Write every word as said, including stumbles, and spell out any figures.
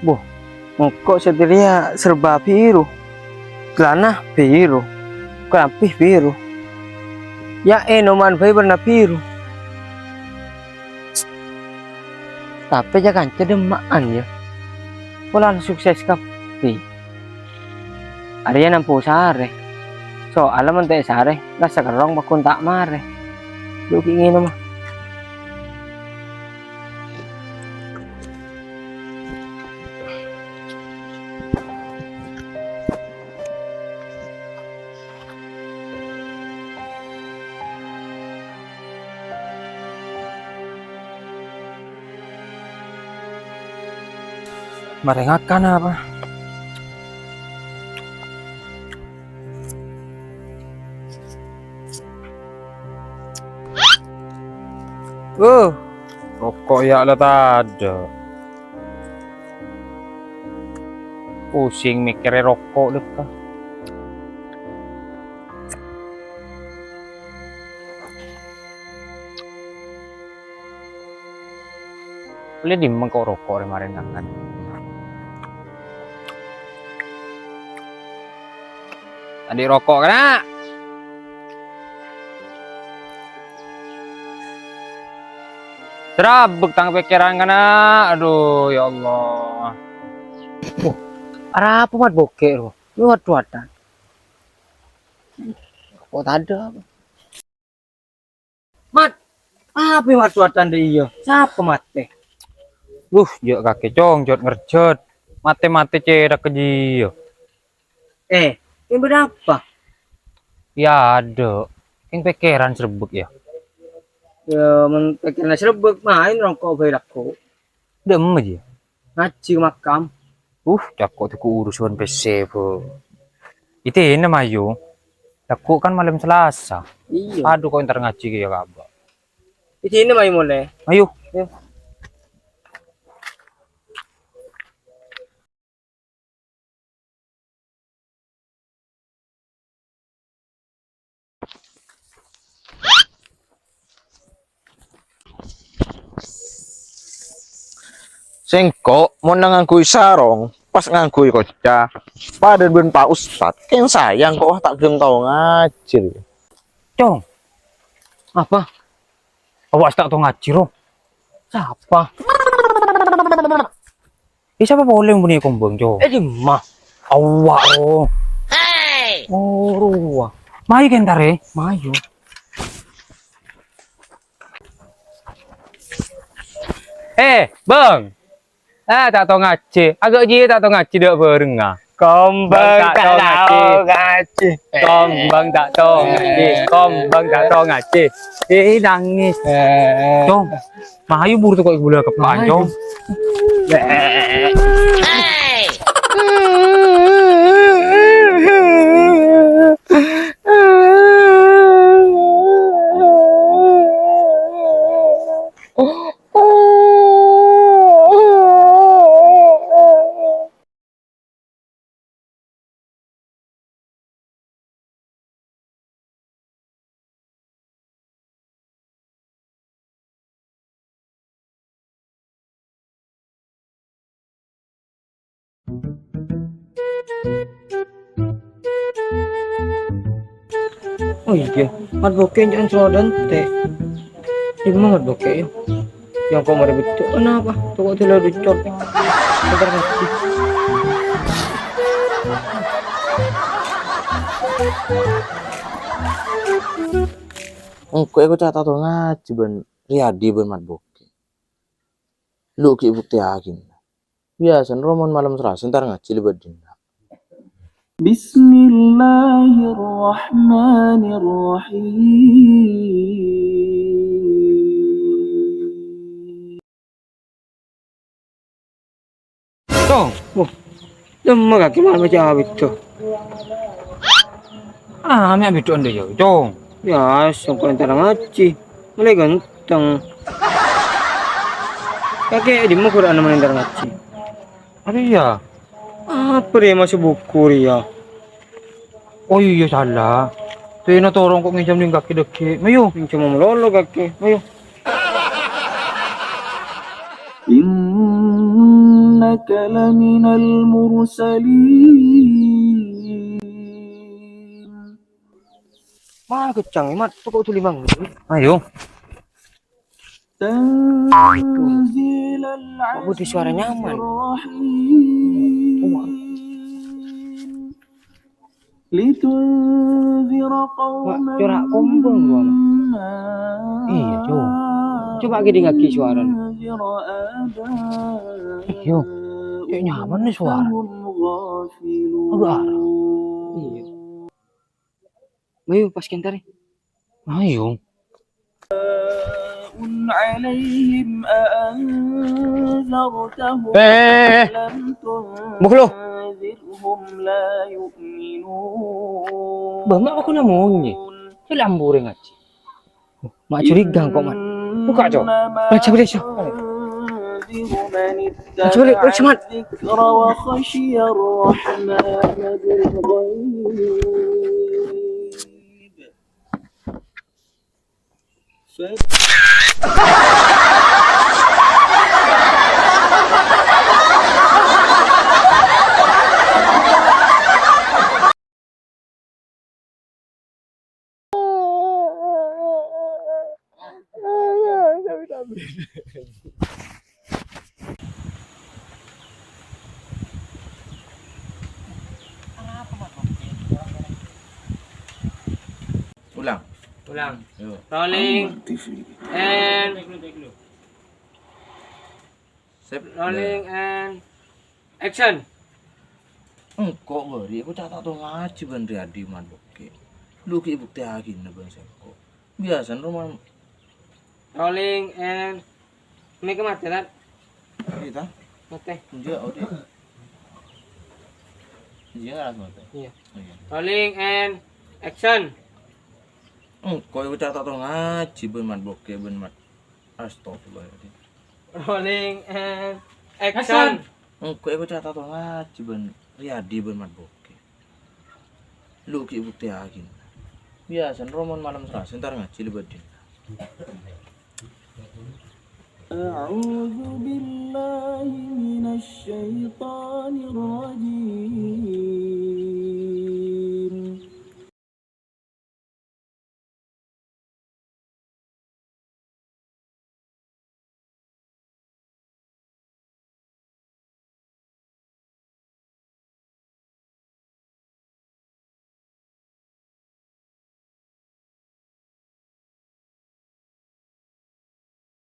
Boh, engko' satèya serba biru. Celana biru. Kalambhi biru. Ya, ènoman bhâi warna biru. Tapè ca-kanca dâmma'an, yâ. Polana sukses kabbhi. Arèya nampo sarè. Soalla mon ta' èsarè, la sakerrong pagghun ta' marè. Lu ghi' ngènoma. Marè ngakan apa? Wuh, roko' ya' la tadâ'. Pusing mèkkèrè roko' dâ' ka. Olle dimma ko' roko' rè marèn tangan. Andi' roko' kana'. Serabbek tang pèkkèran kana'. Aduh, ya Allah. Wah, arapa Mat Bokè' ro? Lu wad-wadan. Kok tadâ' apa? Mat, apa wad-wadan dâ' iyâ? Sapa matè? Wuh, jhâ' kakè, Cong, jhât ngerjhât. Matè-matè cèra' ka jiyâ. Eh, kèng bâdâ apa? Yâ, adâ'. Kèng pèkkèran srebbek, yâ. Yâ, mon pèkkèran srebbek, maèn roko' bhâi lagghu'. Dâ'emma, jiyâ? Ngajhi ka makam. Uh, cako' tèko urusan pèssè, Bu. Itèna, mayu. Lagghu' kan malem Selasa. Iyâ. Adhu, ko' entar ngajhi kèya kaba'. Itèna, mayu molè. Mayu. Yâ. Sèngko' mon ngangghuy sarong, pas ngangghuy koca, padâ bân Pa' Ustad, kèng sayang ko' ta' ghellem tao ngajhi. Cong. Apa? Awak ta' tao ngajhi, ro. Sapa? Eh, sapa polè mon bânnè kombhâng, Cong? Eh, dimma? Awak, ro. Hei! Oh, rowa. Mayu kèng entar, eh. Mayu. Eh, Bâng. Ah, ta' tao ngajhi. Aghâ' jiyâ ta' tao ngajhi dâ' bhârengnga. Kombhâng ta' tao ngajhi. Kombhâng ta' tao ngajhi. Kombhâng ta' tao ngajhi. Eh, nangis. Eh. Cong, mayu buru toko' bulâ keppa'an, Cong. Oh iyâ, Mat Bokè' ènca'na soro dântè'. Dimma Mat Bokè', yâ? Yâ, engko' marè bâdâ. Anapa? Toko' dâlâ ducor. Entar ngajhi. Engko' èkoca' ta' tao ngajhi bân Riyadi bân Mat Bokè'. Lu ghi' buktèyaghi. Biyasana ro mon malem Selasa entar ngajhi lèbât dinna'. Bismillahirrahmanirrahim. Cong. Wah, dimma kakè malem maca abit, Cong? Ah, mè' abit dâ' iyâ, Cong. Yâ, sengko' entar ngajhi. Malè ganteng. Kakè dimma Qur'anna malè entar ngajhi? Arèya. Apa rèya maso' buku rèya? Oh iyâ, sala. Tèna torong ko' ngènjhâm neng kakè dâgghi'. Mayu. Ngènjhâm malolo kakè. Mayu. Inna لمن المرسلين. Ma, kencang, Mat. Tuh, kok tuli mang? Ayo. تنزيل العزيز الرحيم. Kok putih suara nyaman? لتنذر قوما. Wah, corak kompong, Bang. ما Iya, Jo. Coba kita ngaji suara. أنذر آباؤهم. Iyo. Cek nyaman nih suara. فهم غافلون. Iya. Ayo, pas kentar. Ayo. عليهم أأنذرتهم Eh, eh, eh. أم لم Buk lu. تنذرهم لا يؤمنون. Bama aku namonye. Cek lambure ngaji. Ma' curiga kok, Mat. Buka, Cok. Baca balik, Cok. تنذر من Curi, اتبع curi, Mat. الذكر وخشي الرحمن بالغيب. Ulang. Ulang. Yo. Rolling. And Sip. Rolling and action. Engko' bâri' aku ca'na ta' tao ngajhi bân Riyadi, Mat, Bokke. Lu ghi' buktèyaghina bân sengko'. Biyasana roman. Rolling and make mate, Tat. Iya, ta? Mate. Enjâ', Odi. Enjâ', harus mate. Iya. Oh, iya. Rolling and action. Engko' aku ca'na ta' tao ngajhi bân Mat, Bokke, bân Mat. Astagfirullahaladzim. Rolling and action. Engko' aku ca'na ta' tao ngajhi bân Riyadi bân Mat, Bokke. Lu ghi' buktèyaghina. Biyasana roman malem Selasa entar ngajhi lè bâdâna. أعوذ بالله من الشيطان الرجيم.